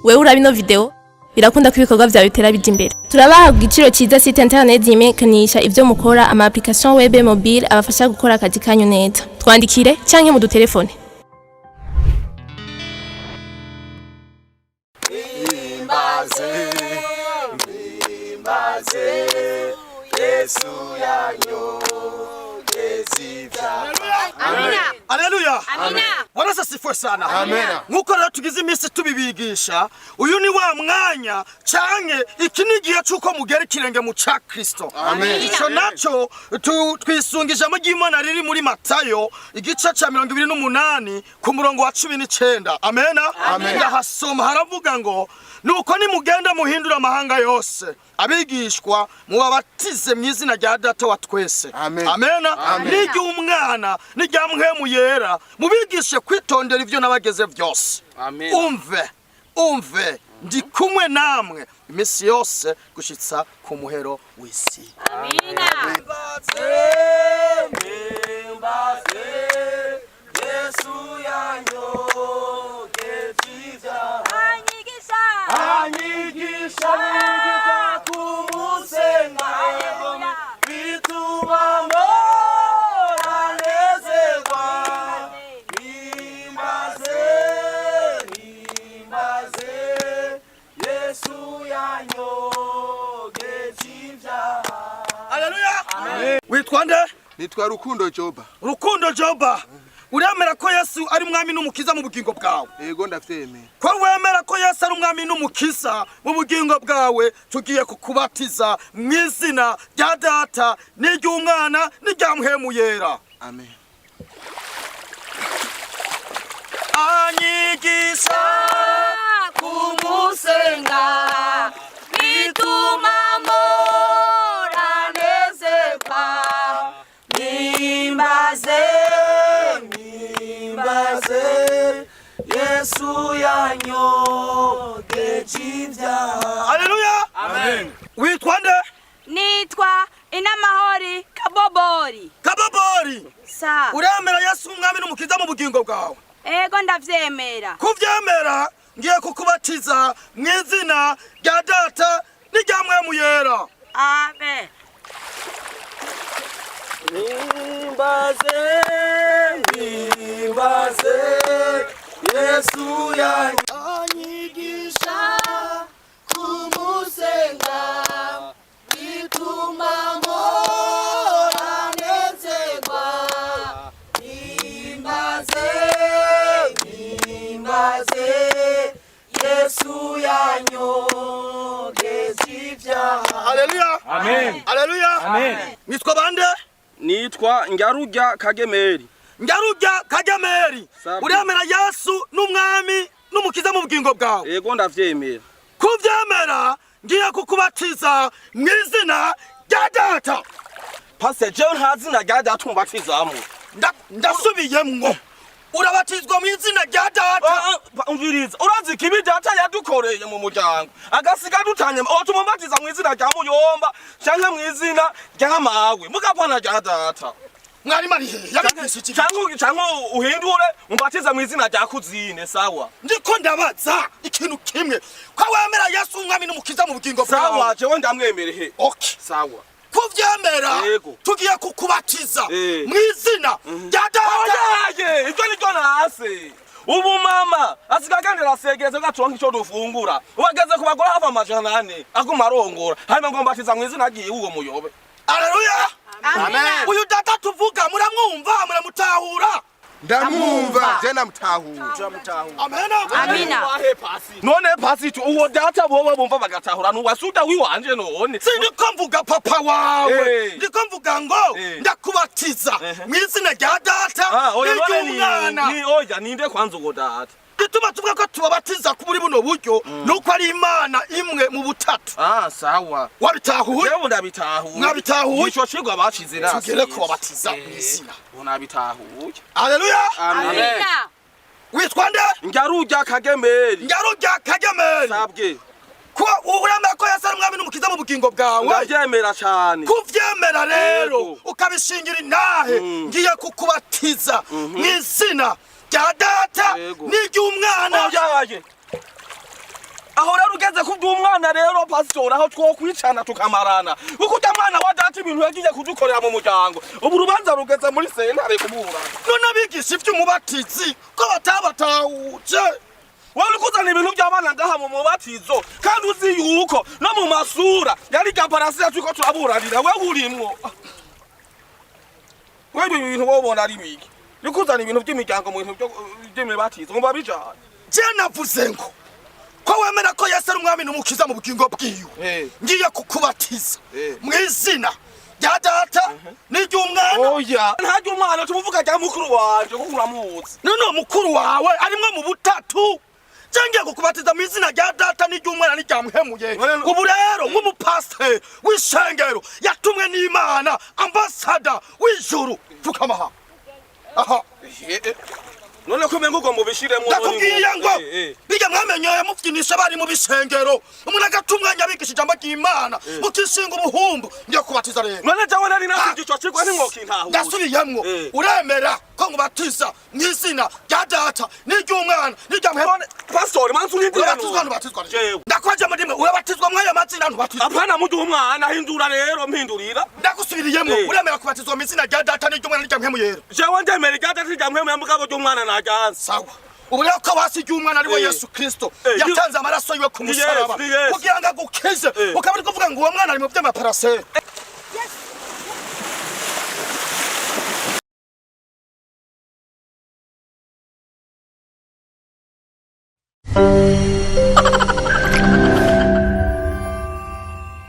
Wewe uraba ino video, birakunda ko ibikorwa vyawe bitera bija imbere. Turabaha ku giciro cyiza site internet yimenyekanisha ivyo mukora, ama application web, mobile abafasha gukora akazi kanyu neza. Twandikire canke mu dutelefone. Aleluya. Bwana asifiwe sana. Nkuko rero tugize iminsi tubibigisha, uyu ni wa mwanya canke iki ni igihe c'uko mugera ikirenge mu ca Kristo. Ico naco twisunga ijambo ry'Imana riri muri Matayo igice ca 28 ku murongo wa 19. Amena. Ndahasoma, haravuga ngo: "Nuko nimugenda muhindura amahanga yose abigishwa, mubabatize mu izina rya Data wa twese." Amen. Amena. N'iry'Umwana n'irya Mpwemu Yera, mubigishe kwitondera ivyo nabageze vyose. Amen. Umve, umve, ndi kumwe namwe iminsi yose gushitsa ku muhero w'isi. Anyigisha biga kumusenga, bituma mpora nezerwa. Himbaze, himbaze Yesu yanyogeje ibyaha. Haleluya. Witwa nde? Nitwa Rukundo Joba. Rukundo Joba, uremera ko Yesu ari mwami n'umukiza mu bugingo bwawe? Yego, ndavyemera. Ko wemera ko Yesu ari umwami n'umukiza mu bugingo bwawe, tugiye kukubatiza mu izina rya Data n'iry'Umwana n'irya Mpwemu Yera. Amen. Anyigisha kumusenga, bituma mpora nezerwa. Himbaze, himbaze Yesu yanyogeje ibyaha. Haleluya. Witwa nde? Nitwa Inamahori Kabobori. Kababori. Sa. Uremera Yesu umwami n'umukiza mu bugingo bwawe? Ego, ndavyemera. Kuvyemera, ngiye kukubatiza mu izina rya Data n'irya Mpwemu Yera. Amen. Himbaze, himbaze Yesu yanyigisha kumusenga, bituma mpora nezerwa. Himbaze, himbaze Yesu yanyogeje ibyaha. Haleluya. Amen. Haleluya. Amen. Nitwa bande? Nitwa Ngarurya Kagemeri. Ngarurya Kagemeri. Sabi. Uremera Yesu n'umwami n'umukiza mu bugingo bwawe? Yego, ndavyemera. Kuvyemera, ngiye kukubatiza mu izina rya Data. Pastor, jewe nta zina rya Data umbatizamwo. Ndasubiyemwo, urabatizwa mu izina rya Data. Umviriza, urazi ikibi Data yadukoreye mu muryango, agasiga dutanye. Otuma umbatiza mu izina rya muyomba canke mu izina rya mawe, mugapana rya Data. Mwarimu ari hehe yabigishije? Canke uhindure umbatize mu izina rya kuzine, sawa? Ndiko ndabaza ikintu kimwe: ko wemera Yesu umwami n'umukiza mu bugingo Sawa. bwawe? Jewe ndamwemerehe. Okay. Sawa. Kuvyemera, Yego. tugiye kukubatiza Eh. mu izina rya Data. Oyaye, ivyo nivyo nase. Ubu mama asiga agendera asegereza gaturonka ico dufungura. Ubu ageze ku bagore hafi 400, aguma arongora, hanyuma ngo mbatiza mu izina ryiwe uwo muyobe. Aleluya. Amen. Uyu Data tuvuga muramwumva, muramutahura? Ndamwumva, je ndamutahura. Amena. Amina. None pasito, uwo Data bobo bumva bagatahura nuwasuda wiwanje none? Sindiko mvuga papa wawe. Eh. Ndiko mvuga ngo Eh. ndakubatiza mu izina rya Data Ah, oya, none ni n'iry'Umwana. ni oya, ninde kwanza uwo Data? Gituma tuvuga ko tubabatiza muri buno buryo nuko ari Imana imwe mu butatu. Ah, sawa. Wabitahuye? Jewe ndabitahuye. Mwabitahuye? Ico cigwa bacize nasi. Tugere kubabatiza mu izina. Ubu nabitahuye. Aleluya. Amina. Witwa nde? Ngarurya Kagemeri. Ngarurya Kagemeri. Sabwe. Ko Uremera ko Yesu ari umwami n'umukiza mu bugingo bwawe? Ndavyemera cane. Kuvyemera rero, Yego. ukabishingira intahe, ngiye kukubatiza mu izina rya Data Yego. n'iry'Umwana. Oyaye, aho rero ugeze ku by'umwana rero, pasitori, aho twokwicana tukamarana, kuko urya mwana wa data ibintu yagiye kudukorera mu muryango, ubu urubanza rugeze muri sentare kuburana. None abigisha ivy'umubatizi ko batabatahuje? Wowe uri kuzana ibintu by'abana ngaha mu mubatizo, kandi uzi yuko no mu masura yari gaparasiya turiko turaburanira, wewe urimwo. Wewe ibi bintu wowe ubona ari biki? Uri kuzana ibintu by'imiryango mu bintu by'imibatizo, ngomba bijanye. Je navuze ngo ko wemera ko Yesu ari umwami n'umukiza mu bugingo bwiwe, ngiye kukubatiza mu izina rya Data n'iry'Umwana. Oya, ntarya umwana, tumuvuga rya mukuru wanje kuko uramuzi. None mukuru wawe arimwo mu butatu? Je ngiye kukubatiza mu izina rya Data n'iry'Umwana n'iryamuhemuye. Ubu rero nk'umupasiteri w'ishengero yatumwe n'Imana, ambasada w'ijuru, pfukama aha. None ko umenga ugomba ubishiremwo? Ndakubwiye ngo bijya mwamenyoye mubyinisha abari mu bishengero, umuntu agatunganya abigisha ijambo ry'Imana, mukishinga ubuhumbu. Ngiye kubatiza rero. None jewe nari nasize ico kigwa, ntimwokintahuza. Ndasubiyemwo. Uremera ko ngubatiza mu izina rya Data n'iry'Umwana n'iryamuhemu? None pastori, manzi urindire. Urabatizwa, ntubatizwa? Jewe. Ndakwaje muri mwe, urabatizwa mw'ayo mazina, ntubatizwa? Apana, muduha umwana, hindura rero, mpindurira. Ndagusubiriyemwo. Uremera kubatizwa mu izina rya Data n'iry'Umwana n'iryamuhemu yera? Jewe ndemera irya Data n'irya mugabo ry'umwana naryanse. Sawa, ubu rero ko wasi ry'Umwana ari we Yesu Kristo yatanze amaraso yiwe ku Ni Yesu, musaraba ni Yesu. kugira ngo agukize, ukaba uri kuvuga ngo uwo mwana ari mu by'amaparasera.